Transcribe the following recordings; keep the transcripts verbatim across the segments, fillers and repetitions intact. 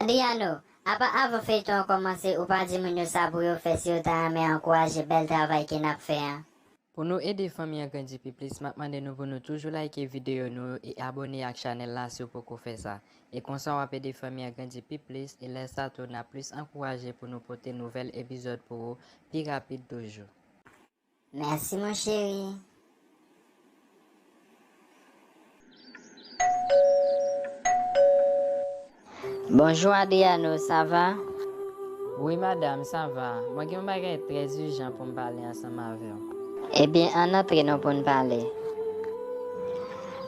Adriano, apa avan feyton an kòmanse ou pa di moun yo sa pou yo fè si yo ta renmen ankouraje bèl travay ke n ap fè an? Pou nou ede fanmi an grandi pi plis, m ap mande nou pou nou toujou like videyo nou e abòne ak chanèl la si w poko fè sa. E konsa w ap ede fanmi an grandi pi plis e lè sa tou n ap plis ankouraje pou nou pote nouvèl epizòd pou ou pi rapid toujou. Mèsi mon cheri. Bonjou Adriano, sa va? Wi madanm, sa va. Mwen gen yon bagay trè ijan pou m pale ansanm avè w. Ebyen, ann antre non pou n pale.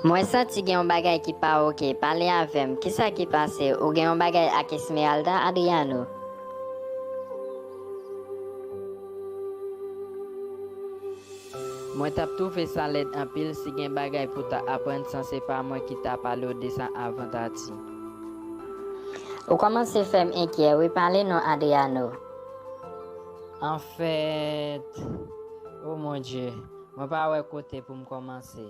Mwen santi gen yon bagay ki pa oke. Pale avè m. Kisa ki pase? Ou gen yon bagay ak Esmeralda, Adriano? Mwen t ap twouve sa lèd anpil si gen bagay pou ta aprann san se pa mwen ki ta pale w de sa avan Tati. Ou kòmanse fè m enkyè wi, pale non Adriano. Anfèt, o Bondye, mwen pa wè kote pou m kòmanse.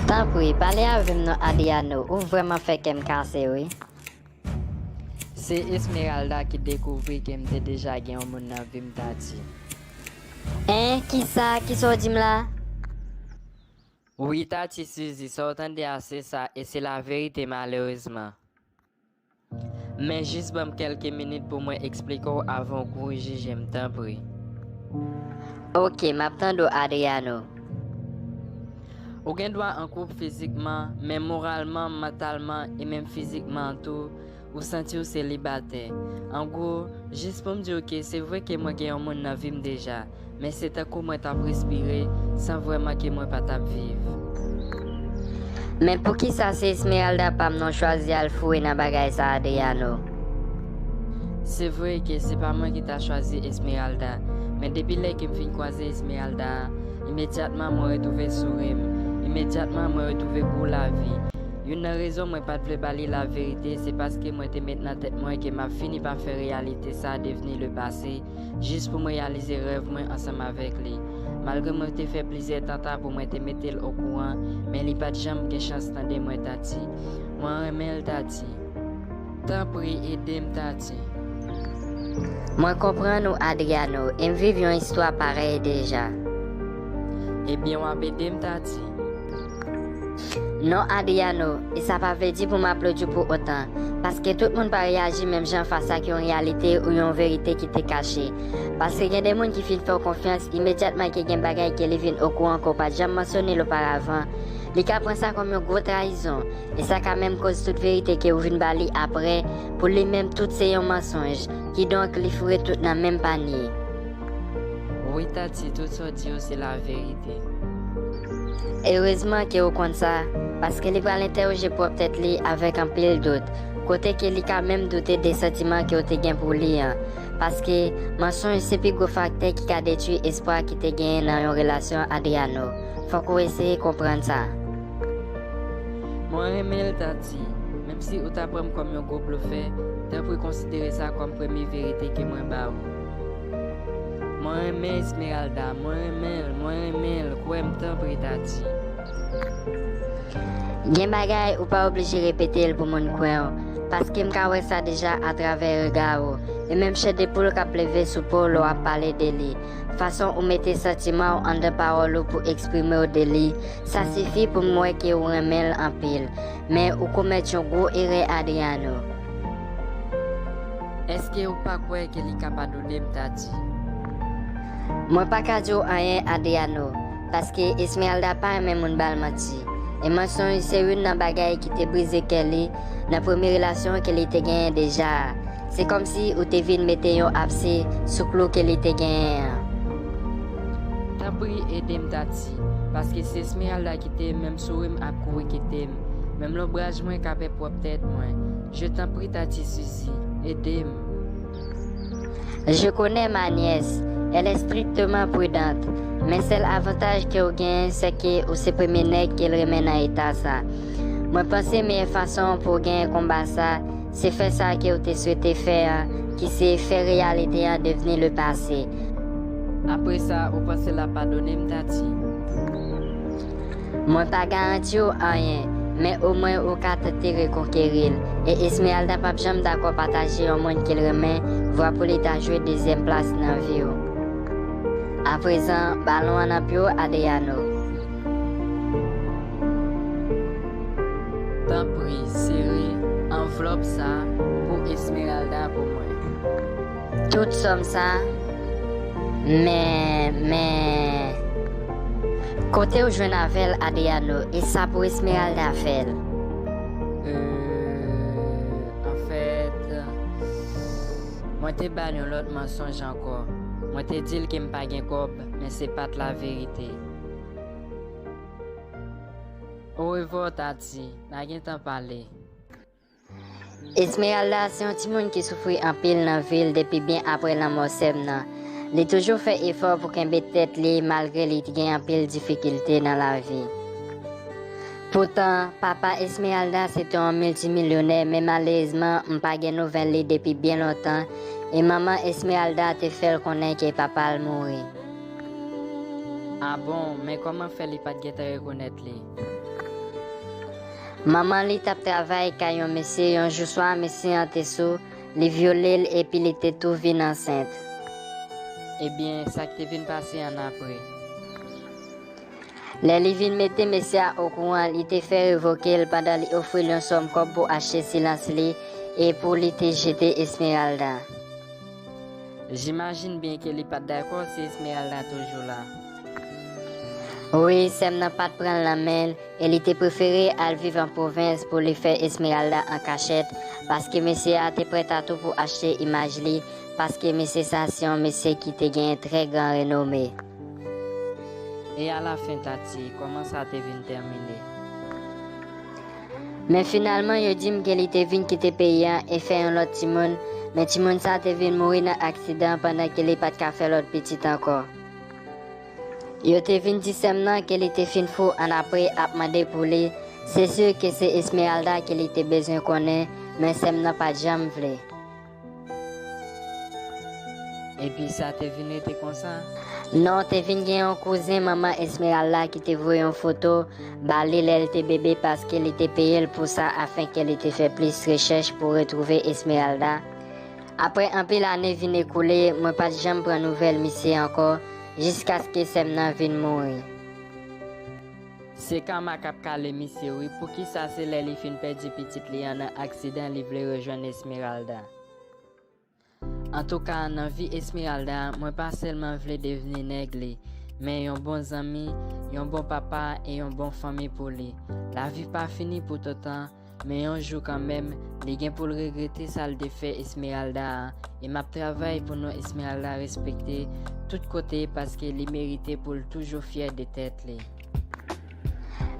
Tanpri, pale avè m non Adriano, ou vrèman fè kè m kase wi. Se Esmeralda ki dekouvri ke m te deja gen yon moun nan vi m Tati. En, kisa? Kisa w di m la? Wi Tati Suzy, sa w tande a se sa e se laverite malerezman. Men jis ban m kèlke minit pou mwen eksplike w avan w kouri jije m, tanpri. Oke, m ap tande w, Adriano. Ou gen dwa an koup fizikman, men moralman, mantalman e menm fizikman tou, ou santi w selibatè. An gwo, jis pou m di w ke se vre ke mwen gen yon moun nan vi m deja, men se tankou mwen t ap respire san vrèman ke mwen pa t ap viv. Men poukisa se Esmeralda pa m nan w chwazi al foure nan bagay sa Adriano? Se vre ke se pa mwen ki ta chwazi Esmeralda, men depi lè ke m fin kwaze Esmeralda a, imedyatman mwen retwouve souri m, imedyatman mwen retwouve gou lavi. Youn nan rezon mwen pa t vle ba li laverite, se paske mwen te met nan tèt mwen ke m ap fini pa fè reyalite sa devni lepase, jis pou m reyalize rèv mwen ansanm avèk li. Malgre mwen te fè plizyè tanta pou mwen te mete l okouran, men li pa t janm gen chans tande mwen Tati. Mwen renmen l Tati. Tanpri ede m Tati. Mwen konprann ou Adriano, e m viv yon istwa parèy deja. Ebyen w ap ede m Tati. Non Adriano, e sa pa vle di pou m aplodi w pou otan, paske tout moun pa reyaji menm jan fas ak yon reyalite ou yon verite ki te kache. Paske gen de moun ki fin fè w konfyans, imedyatman ke gen bagay ke li vin okouran ke w pa t janm mansyone l oparavan, li ka pran sa kòm yon gwo trayizon, e sa ka menm koz tout verite ke w vin ba li apre, pou li menm tout se yon mansonj, kidonk li foure tout nan menm panye. Wi Tati, tout sa w di yo se laverite. Erezman ke w konn sa, paske li pral entèwoje pwòp tèt li avèk anpil dout, kote ke li ka menm doute de santiman ke w te gen pou li an. Paske mansonj se pi gwo faktè ki ka detwi espwa ki te genyen nan yon relasyon Adriano. Fòk ou eseye konprann sa. Mwen renmen l Tati, menm si ou ta pran m kòm yon gwo blofè, tanpri konsidere sa kòm premye verite ke mwen ba w. Mwen renmen Esmeralda, mwen renmen l, mwen renmen l, kwè m tanpri Tati. Gen bagay ou pa oblije repete l pou moun kwè w, paske m ka wè sa deja atravè rega ou, e menm chè de poul k ap leve sou po w lè w ap pale de li. Fason ou mete santiman w anndan pawòl ou pou eksprime w de li, sa sifi pou m wè ke ou renmen l anpil. Men ou komèt yon gwo erè Adriano. Èske ou pa kwè ke li ka padone m Tati? Mwen pa ka di w anyen Adriano, paske Esmeralda pa renmen moun ba l manti. E mansonj se youn nan bagay ki te brize kè li nan premye relasyon ke li te genyen deja a. Se kòmsi ou te vin mete yon apse sou klou ke li te genyen an. Tanpri ede m Tati, paske se Esmeralda kite m, menm souri m ap kouri kite m, menm lonbraj mwen ka pè pwòp tèt mwen. Je t'en prie Tati Suzy, ede m. Je connais ma nièce, elle est strictement prudente, men sèl avantaj ke w genyen se ke ou se premye nèg ke l renmen nan eta sa. Mwen panse meyè fason pou w genyen konba sa, se fè sa ke w te swete fè an, ki se fè reyalite an devni lepase. Apre sa, ou panse l ap padone m Tati? Mwen pa garanti w anyen, men omwen ou ka tante rekonkeri l. E Esmeralda p ap janm dakò pataje yon moun ke l renmen, vwa pou li ta jwe dezyèm plas nan vi w. Aprezan, balon an nan pye w, Adriano. Tanpri, sere anvlòp sa pou Esmeralda pou mwen. Tout sòm sa? Men, men. Kote w jwenn avè l, Adriano? E sa pou Esmeralda fè l? Euh, anfèt, mwen te ba l yon lòt mansonj ankò. Mwen te di l ke m pa gen kòb, men se pa t laverite. Orevwa, Tati. N a gentan pale. Esmeralda se yon timoun ki soufri anpil nan vi l depi byen apre lanmò sè m nan. Li toujou fè efò pou kenbe tèt li malgre li gen anpil difikilte nan lavi. Poutan, papa Esmeralda se te yon miltimilyonè, men malerezman, m pa gen nouvèl li depi byen lontan, e manman Esmeralda te fè l konnen ke papa l mouri. A bon, men kòman fè li pa t gentan rekonèt li? Manman li t ap travay kay yon mesye, yon jou swa, mesye an te sou, li vyole l epi li te tou vin ansent. Ebyen, sa k te vin pase annapre? Lè li vin mete mesye a okouran, li te fè revoke l pandan li ofri l yon sòm kòb pou achte silans li e pou li te jete Esmeralda. Jimajin byen ke li pa t dakò si Esmeralda toujou la. Wi, sè m nan pa t pran l nan men l, e li te prefere al viv an pwovens pou li fè Esmeralda an kachèt, paske mesye a te prèt a tou pou achte imaj li, paske mesye sa se yon mesye ki te gen trè gran renome. E alafen, Tati, kòman sa te vin tèmine? Men finalman, yo di m ke li te vin kite peyi a e fè yon lòt timoun, men timoun sa te vin mouri nan aksidan pandan ke li pa t ka fè lòt pitit ankò. Yo te vin di sè m nan ke li te fin fou annapre ap mande pou li. Se si ke se Esmeralda ke li te bezwen konnen, men sè m nan pa t janm vle. Epi sa te vin rete konsa? Non, te vin gen yon kouzen manman Esmeralda ki te voye yon foto ba li lè l te bebe paske li te peye l pou sa afenke li te fè plis rechèch pou retwouve Esmeralda. Apre anpil ane vin ekoule, mwen pa t janm pran nouvèl misye ankò, jiskaske sè m nan vin mouri. Se kama k ap kale misye wi, poukisa se lè li fin pèdi pitit li an nan aksidan li vle rejwenn Esmeralda? Antouka, nan vi Esmeralda, mwen pa sèlman vle devni nèg li, men yon bon zanmi, yon bon papa e yon bon fanmi pou li. Lavi pa fini pou toutan, men yon jou kanmenm, li gen pou l regrete sa l te fè Esmeralda a, e m ap travay pou non Esmeralda respekte tout kote paske li merite pou l toujou fyè de tèt li.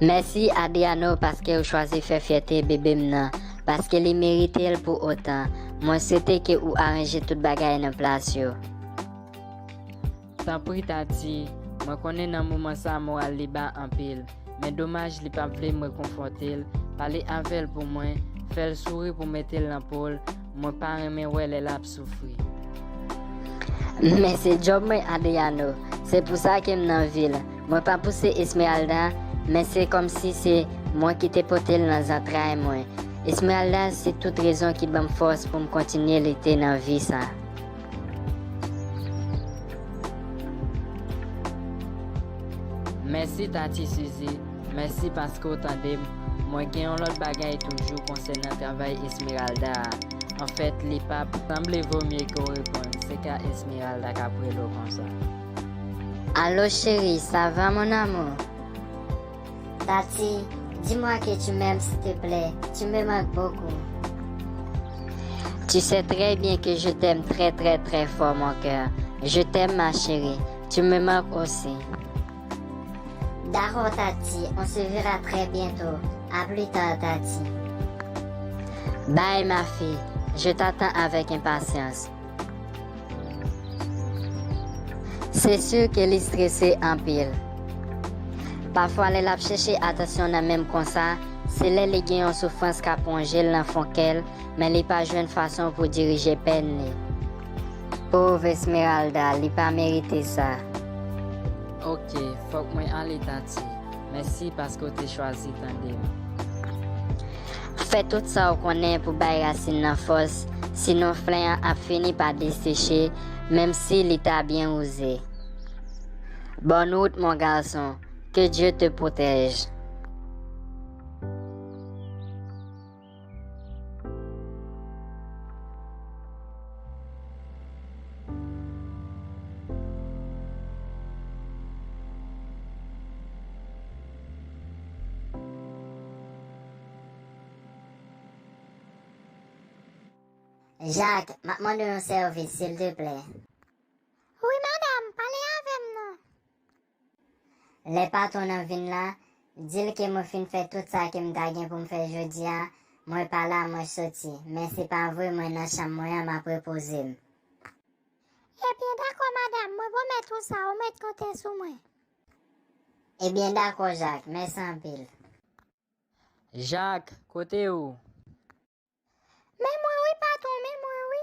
Mèsi Adriano paske ou chwazi fè fyète bebe m nan, paske li merite l pou otan. Mwen swete ke ou aranje tout bagay nan plas yo. Tanpri Tati, mwen konnen nan moman sa moral li ba anpil, men domaj li p ap vle m rekonfòte l, pale avè l pou mwen, fè l souri pou mete l nan po l, mwen pa renmen wè lè l ap soufri. Men se djòb mwen, Adriano. Se pou sa ke m nan vil. Mwen pa pouse Esmeralda, men se kòmsi se mwen ki te pote l nan zantray mwen. Esmeralda se tout rezon ki ban m fòs pou m kontinye lite nan vi sa. Mèsi Tati Suzy, mèsi paske w tande m. Mwen gen yon lòt bagay toujou konsènan travay Esmeralda a. Anfèt, li p ap sanble vo mye ke w reponn. Se ka Esmeralda k ap rele w konsa. Allô chérie, ça va mon amour? Tati, dis-moi que tu m'aimes, s'il te plaît. Tu me manques beaucoup. Tu sais très bien que je t'aime très, très, très fort, mon cœur. Je t'aime, ma chérie. Tu me manques aussi. D'accord, Tati. On se verra très bientôt. À plus tard, Tati. Bye, ma fille. Je t'attends avec impatience. Se si ke li strese anpil. Pafwa, lè l ap chèche atansyon nan men m konsa, se lè li gen yon soufrans k ap wonje l nan fon kè l, men li pa jwenn fason pou dirije pèn li. Pòv Esmeralda, li pa merite sa. Oke, fòk mwen ale, Tati. Mèsi paske w te chwazi tande m. Fè tout sa w konnen pou bay rasin nan fòs, sinon flen an ap fini pa deseche, menm si li ta byen wouze. Bonne route, mon garçon. Que Dieu te protège. Jak, m ap mande w yon sèvis, silteplè. Wi, madanm, pale avè m non. Lè patwon nan vin la, di l ke mwen fin fè tout sa ke m ta gen pou m fè jodi a, mwen pa la, mwen soti. Men se pa vre, mwen nan chanm mwen an, m ap repoze m. Ebyen, dakò, madanm, mwen pwomèt ou sa, ou mèt konte sou mwen. Ebyen, dakò, Jak, mèsi anpil. Jak, kote ou? Men mwen wi, patwon, men mwen wi.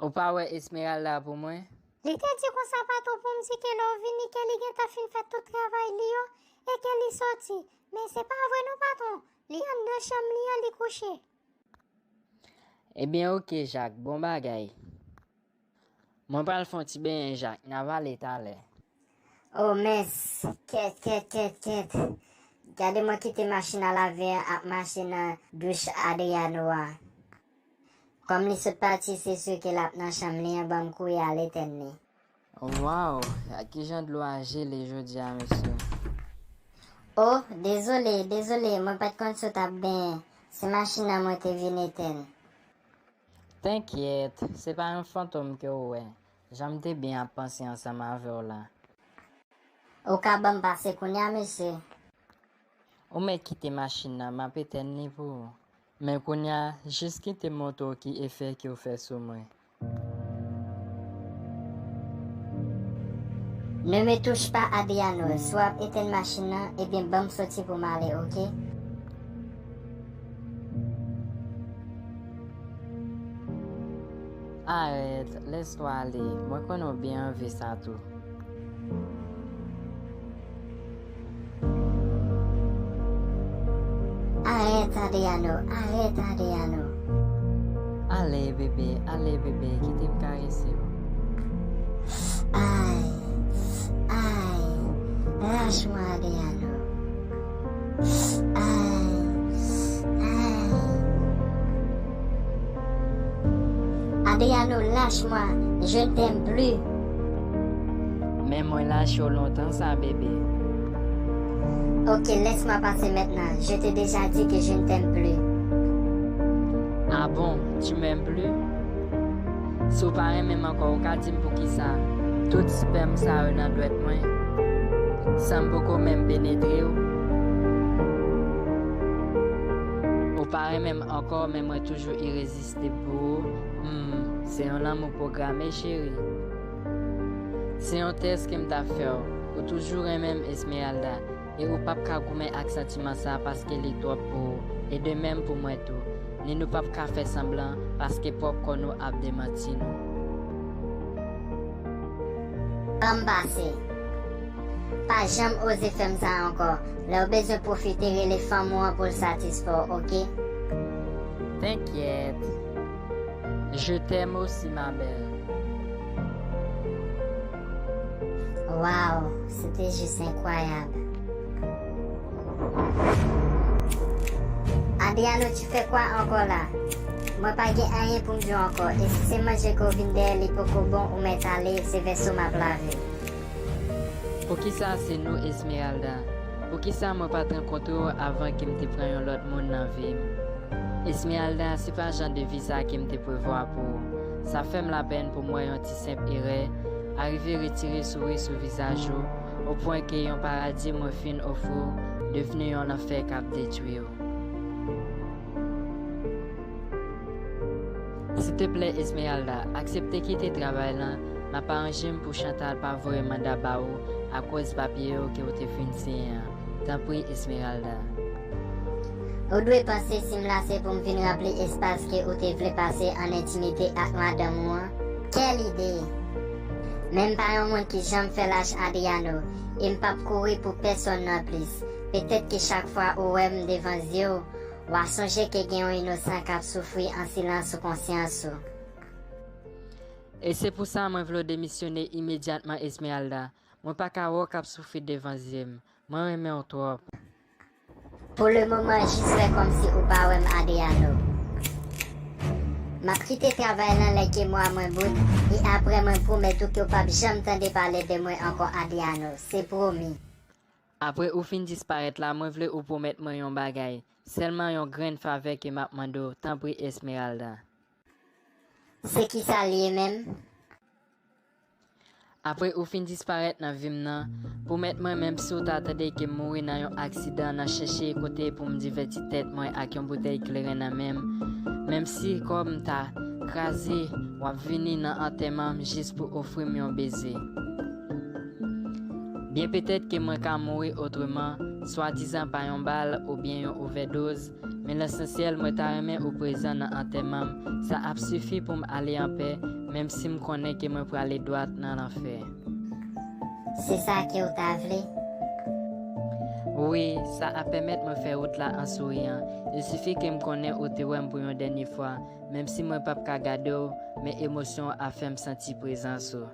Ou pa wè Esmeralda pou mwen? Li te di konsa, patwon, pou m di ke lè w vini, ke li gentan fin fè tout travay li yo, e ke li soti. Men se pa vre non, patwon. Li anndan chanm li an, li kouche. Ebyen, oke, Jak, bon bagay. Mwen pral fè yon ti benyen, Jak, n a pale talè. O, mens, kèt, kèt, kèt, kèt. Gade mwen kite machin a lave a ap mache nan douch Adriano a. Kòm li sot pati, se si ke l ap nan chanm li an, ban m kouri al etèn li. Waw, gad kijan dlo a jele jodi a, mesye. O, dezole, dezole, mwen pa t konn si w t ap benyen. Se machin nan mwen te vin etèn. Tenkyèt, se pa yon fantom ke w wè. Jan m te byen ap panse ansanm avè w la. Ou ka ban m pase kounye a, mesye? Ou mèt kite machin nan, m ap etèn li pou ou. Men kounye a, jis kite m montre w ki efè ke w fè sou mwen. Ne me touche pas, Adriano. Si w ap etèn machin nan, ebyen, ban m soti pou m ale, oke? Arèt, lèse w ale. Mwen konnen w byen anvi sa tou. Arèt, Adriano, arèt, Adriano. Ale, bebe, ale, bebe, kite m karese w. Ay, ay, lach mwen, Adriano. Ay, ay. Adriano, lâche-moi, je ne t'aime plus. Men mwen lache w lontan sa, bebe. Ok, laisse-moi passer maintenant. Je t'ai déjà dit que je ne t'aime plus. Ah bon, tu m'aimes plus? Si w pa renmen m ankò, ou ka di m poukisa? Tout spèm sa yo nan dwèt mwen, san m poko menm penetre w. Ou pa renmen m ankò, men mwen toujou irezistib pou ou. Hmm, se yon lanmou pwograme, cheri. Se yon tès ke m t ap fè w. Ou toujou renmen m, Esmeralda, e ou p ap ka goumen ak santiman sa a paske li twòp pou ou, e de menm pou mwen tou. Ni nou p ap ka fè sanblan paske pwòp kò nou ap demanti nou. Ban m pase. Pa janm oze fè m sa ankò. Lè w bezwen pwofite, rele fanm ou an pou l satisfè w, oke? Tenkyèt. Je t'aime aussi, ma belle. Waw, se te jis enkwayab. Adriano, tu fais quoi encore là? Mwen pa gen anyen pou m di w ankò. E si se manje ke w vin dèyè li poko bon, ou mèt ale, se vèso m ap lave. Poukisa se nou, Esmeralda? Poukisa mwen pa t rankontre w avan ke m te pran yon lòt moun nan vi m? Esmeralda, se pa jan de vi sa ke m te prevwa pou ou. Sa fè m lapèn pou m wè yon ti senp erè arive retire souri sou vizaj ou, o pwen ke yon paradi mwen fin ofri w devni yon lanfè k ap detwi w. Silteplè, Esmeralda, aksepte kite travay lan, m ap aranje m pou Chantal pa voye manda ba ou akoz papye yo ke w te fin siyen an. Tanpri, Esmeralda. Ou dwe panse si m la se pou m vin ranpli espas ke ou te vle pase an entimite ak madanm ou an? Kèl ide! Men m pa yon moun ki janm fè lach, Adriano, e m p ap kouri pou pèsonn non plis. Petèt ke chak fwa ou wè m devan zye w, W a sonje ke gen yon inosan k ap soufri an silans sou konsyans ou. E se pou sa mwen vle w demisyone imedyatman, Esmeralda. Mwen pa ka wè w k ap soufri devan zye m. Mwen renmen w twòp. Pou le moman, jis fè kòmsi ou pa wè m, Adriano. M ap kite travay lan lè ke mwa mwen bout, e apre mwen pwomèt ou ke w p ap janm tande pale de mwen ankò, Adriano. Se pwomi. Apre ou fin disparèt la, mwen vle ou pwomèt mwen yon bagay. Sèlman yon grenn favè ke m ap mande w, tanpri, Esmeralda. Se kisa l ye menm? Apre ou fin disparèt nan vi m nan, pwomèt mwen, menm si w ta tande ke m mouri nan yon aksidan nan chèche kote pou m divèti tèt mwen ak yon boutèy kleren nan men m, menm si kò m ta kraze, w ap vini nan antèman m jis pou ofri m yon beze. Byen petèt ke mwen ka mouri otreman, swadizan pa yon bal oubyen yon ovèdoz, men lesansyèl, mwen ta renmen ou prezan nan antèman m. Sa ap sifi pou m ale anpè, menm si m konnen ke mwen prale dwat nan lanfè. Se sa ke w ta vle? Wi, sa ap pèmèt mwen fè wout la an souriyan. Il sifi ke m konnen ou te wè m pou yon dènye fwa, menm si mwen p ap ka gade w, men emosyon w ap fè m santi prezans ou.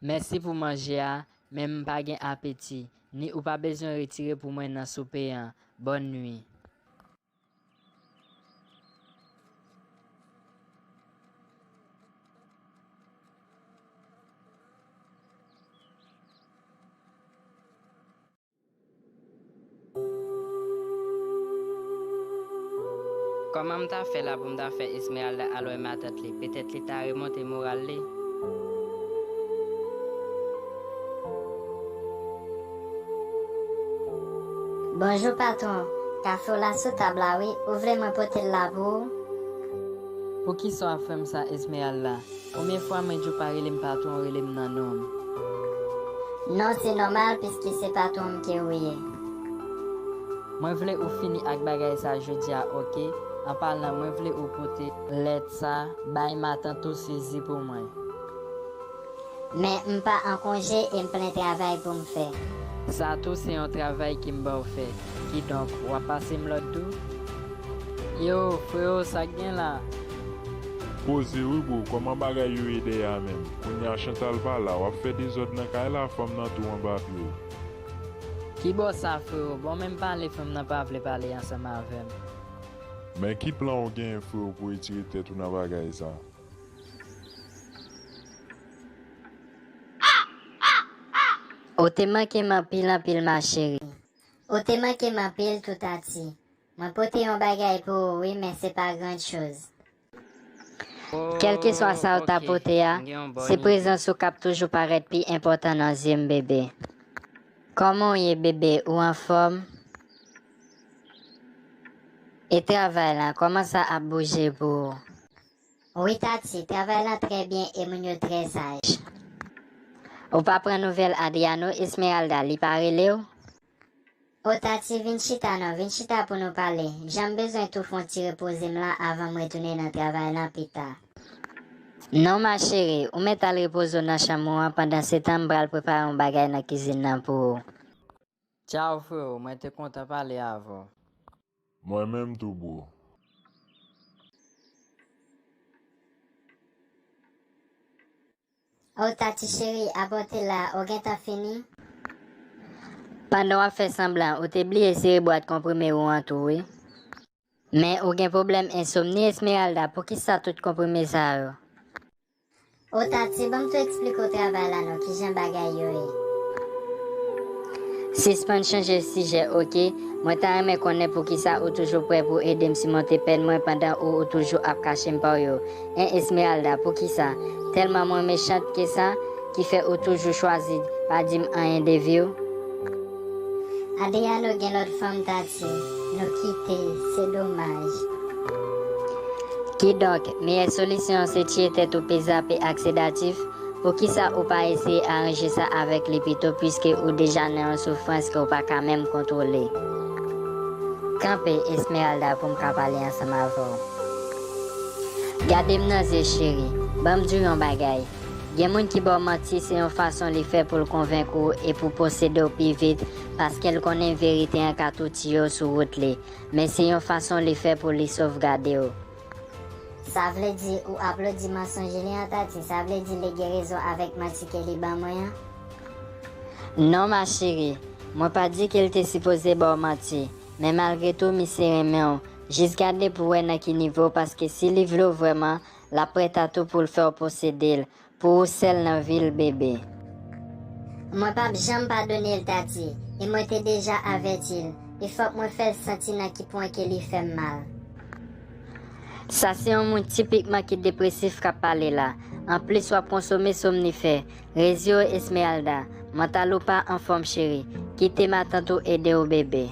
Mèsi pou manje a, men m pa gen apeti, ni ou pa bezwen retire pou mwen nan soupe an. Bòn nwi. Kòman m ta fè la pou m ta fè Esmeralda al wè matant li? Petèt li ta remonte moral li. Bonjou, patwon. Kafe w la sou tab la, wi. Ou vle mwen pote l la pou ou? Poukisa w ap fè m sa, Esmeralda? Konbyen fwa mwen di w pa rele m patwon, rele m nan non m? Non, se nòmal, piske se patwon m ke ou ye. Mwen vle ou fini ak bagay sa jodi a, oke? An palan, mwen vle ou pote lèt sa bay matant ou Sizi pou mwen. Men m pa an konje e m plen travay pou m fè. Sa tou se yon travay ke m ba w fè. Kidonk, w ap pase m lòd tou? Yo, freo, sa k gen la? Poze wi bro, kòman bagay yo ye dèyè a menm? Kounye a Chantal pa la, w ap fè dezòd nan kay la, fanm nan tou anba pye w. Ki bò sa, freo? Bon, menm pale fanm nan pa vle pale ansanm avè m. Men ki plan w genyen, freo, pou retire tèt ou nan bagay sa? Ou te manke m anpil, anpil, ma chérie. Ou te manke m anpil tou, Tati. Mwen pote yon bagay pou ou, wi, men se pa grann choz. Kèlkeswa sa w ta pote a, se prezans ou k ap toujou parèt pi enpòtan nan zye m, bebe. Kòman w ye, bebe? Ou anfòm? E travay la, kòman sa ap bouje pou ou? Wi, Tati, travay lan trè byen e moun yo trè saj. Ou pa pran nouvèl Adriano, Esmeralda, li pa rele w? O Tati, vin chita non, vin chita pou nou pale. Jan m bezwen tou fè yon ti repoze m la avan m retounen nan travay lan pita. Non, ma chérie, ou mèt al repoze w nan chanm ou an, pandansetan m pral prepare yon bagay nan kizin nan pou ou. Tchao, freo, mwen te kontan pale avè w. Mwen menm tou, bro. O Tati cheri, apòte la, ou gentan fini? Pandan w ap fè sanblan, ou te bliye sere bwat konprime ou an tou, wi. Men ou gen pwoblèm ensomni, Esmeralda, poukisa tout konprime sa yo? O Tati, ban m tou eksplike w travay la non, kijan bagay yo ye. Sispann chanje sijè, oke? Mwen ta renmen konnen poukisa ou toujou prè pou ede m simonte pèn mwen pandan ou, ou toujou ap kache m pa w yo. En, Esmeralda, poukisa? Tèlman mwen mechant ke sa, ki fè ou toujou chwazi pa di m anyen de vi w? Adriano gen lòt fanm, Tati. Nou kite, se domaj. Kidonk, meyè solisyon an se tiye tèt ou, pe zape ak sedatif? Poukisa ou pa eseye aranje sa avèk li pito, piske ou deja nan yon soufrans ke w pa ka menm kontwole? Kanpe, Esmeralda, pou m ka pale ansanm avè w. Gade m nan zye, cheri. Ban m di w yon bagay. Gen moun ki ba w manti, se yon fason li fè pou l konvenk ou e pou posede w pi vit, paske l konnen verite an ka tou tiye w sou wout li. Men se yon fason li fè pou li sovgade w. Sa vle di ou aplodi mansonj li an, Tati? Sa vle di li gen rezon avèk manti ke li ban mwen an? Non, ma chérie. Mwen pa di ke l te sipoze ba w manti. Men malgre tou, misye renmen w. Jis gade pou w wè nan ki nivo, paske si li vle w vrèman, l ap prèt a tou pou l fè w posede l, pou ou sèl nan vi l, bebe. Mwen p ap janm padone l, Tati, e mwen te deja avèti l, e fòk mwen fè l santi nan ki pwen ke li fè m mal. Sa se yon moun tipikman ki depresif k ap pale la. Anplis, w ap konsome somnifè. Rezye w, Esmeralda. Mantal ou pa anfòm, cheri. Kite matant ou ede w, bebe.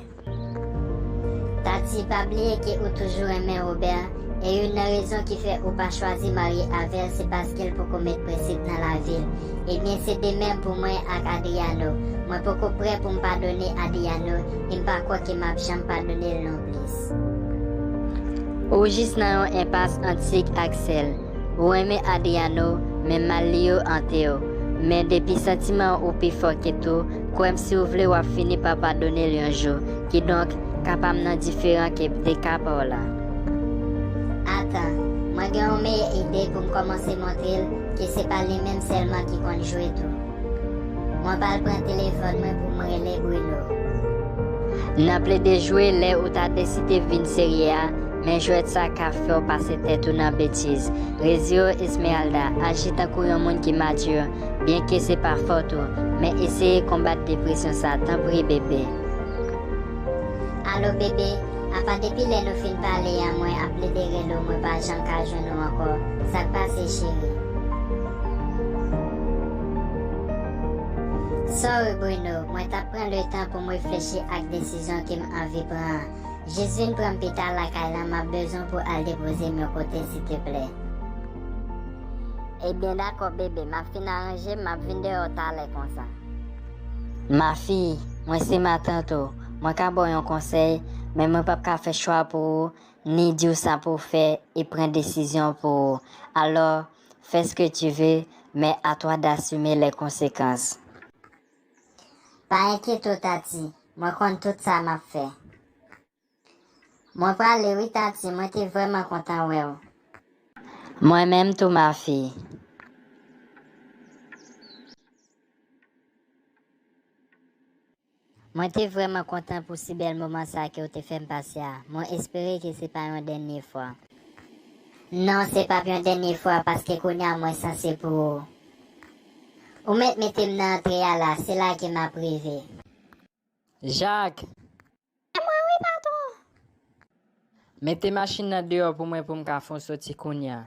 Tati, pa bliye ke ou toujou renmen Robert, e youn nan rezon ki fè ou pa chwazi marye avè l, se paske l poko met prensip nan lavi l. Ebyen, se de menm pou mwen ak Adriano. Mwen poko prè pou m padone Adriano, e m pa kwè ke m ap janm padone l nonplis. Ou jis nan yon enpas antik ak sèl. Ou renmen Adriano, men mal li yo ante w. Men depi santiman ou pi fò ke tou, kwè m, si w vle, w ap fini pa padone l yon jou. Kidonk, ka pa m nan diferan ke de ka pa w la. Atan, mwen gen yon meyè ide pou m kòmanse montre l ke se pa li menm sèlman ki konn jwe tou. Mwen pral pran telefòn mwen pou m rele Bruno. Nan plede jwe, lè ou ta deside vin serye a, men jwèt sa ka fè w pase tèt ou nan betiz. Rezye w, Esmeralda, aji tankou yon moun ki mati, byenke se pa fòt ou, men eseye konbat depresyon sa, tanpri, bebe. Alo, bebe, apa depi lè nou fin pale a, mwen ap plede rele w, mwen pa janm ka jwenn ou ankò. Sa k pase, cheri? Sorry, Bruno, mwen t ap pran letan pou m reflechi ak desizyon ke m anvi pran an. Jis vin pran m pita lakay la, m ap bezwen pou al depoze m yon kote, silteplè. Ebyen, dakò, bebe, m ap fin aranje m, m ap vin deyò talè konsa. Mafi, mwen se matant ou. Mwen ka ba w yon konsèy, men mwen p ap ka fè chwa pou ou, ni di w sa pou w fè e pran desizyon pou ou. Alò, fais ce que tu veux, mais à toi d'assumer les conséquences. Pa enkyete w, Tati, mwen konn tout sa m ap fè. Mwen prale wi, Tati, mwen te vrèman kontan wè w. Mwen menm tou, Mafi. Mwen te vrèman kontan pou si bèl moman sa ke w te fè m pase a. Mwen espere ke se pa yon dènye fwa. Non, se p ap yon dènye fwa, paske kounye a mwen sanse pou ou. Ou mèt mete m nan antre a la, se la ke m ap rive. Jak! Se mwen wi, patwon. Mete machin nan deyò pou mwen pou m ka fè w soti kounye a.